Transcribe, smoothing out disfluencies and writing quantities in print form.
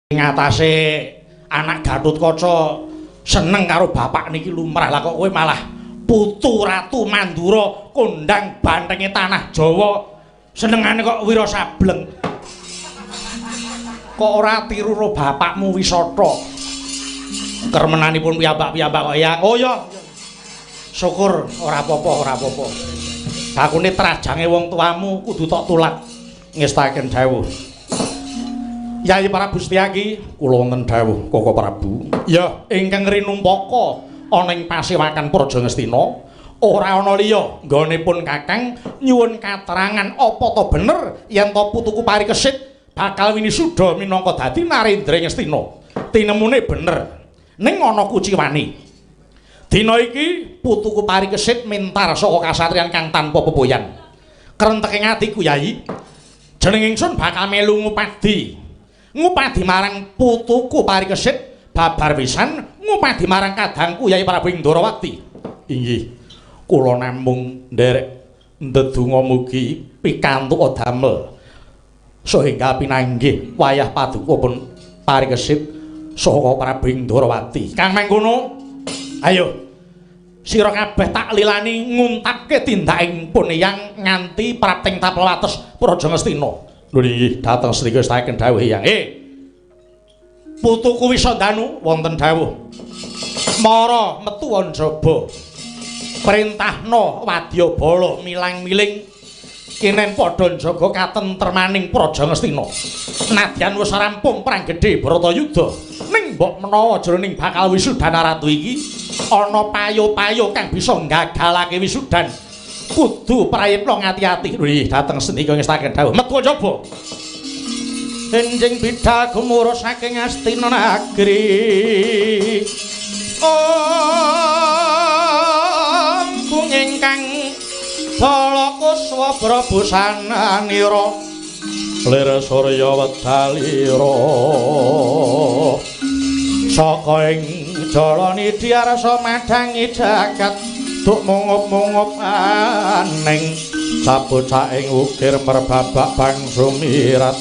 Ngatasé anak Gatotkaca seneng karo bapak niki lumrah. Lah kok kowe malah putu Ratu Mandura kondang bantenge tanah Jawa senengane kok Wira Sableng. Kok ora tiru ro bapakmu Wisata. Kermenanipun piyambak-piyambak kok ya. Oh ya. Syukur ora apa-apa, ora apa-apa. Bakune trajange wong tuamu kudu tok tulak. Ngestaken dawuh. Yai Prabu Setyaki, kula wonten dawuh Koko Prabu. Ya, ingkang rinumpaka ana ing pasewakan Praja Ngastina, ora ana liya nggonipun Kakang nyuwun katerangan apa ta bener yen ta putuku Parikesit bakal winisuda minangka dadi Narendra Ngastina. Tinemune bener. Ning ana kuciwane. Dina iki putuku Parikesit mintar saka kasatriyan kang tanpa pepoyan. Krenteke atiku Yai, jeneng ingsun bakal melu ngupadi. Ngupadi marang putuku Parikesit babar wisan ngupadi marang kadangku Yai Prabu Indrawati. Inggih, kula namung nderek ndedonga mugi pikantuk damel sehingga pinanggih wayah paduka pun Parikesit saha Prabu Indrawati. Kang mangkono, ayo sira kabeh tak lilani nguntapke tindaking pun eyang nganti prapting tapel wates Praja Ngastina. Lho inggih, dhateng srika ngestaken dawuh eyang. Putuku Wisandanu wonten dawuh. Mara metu njaba. Perintahna wadyabala milang-miling kenen padha njaga katentremaning Praja Ngastina. Nadyan wis rampung perang gedhe Bharatayuda, ning mbok menawa jroning bakal wisudana ratu iki ana payo-payo kang bisa nggagalake wisudan. Kudu prayitna ngati-ati. Lho inggih, dhateng sendika ngestaken dawuh. Metu njaba. Enjing bidhal gumuruh saking Astina nagri. Om kung ingkang bala kuswa prabusananira lir surya wedalira saka ing jalani diarsa madhangi jagat duk mungup-mungup aning sabocaing ukir merbabak bangsu mirat.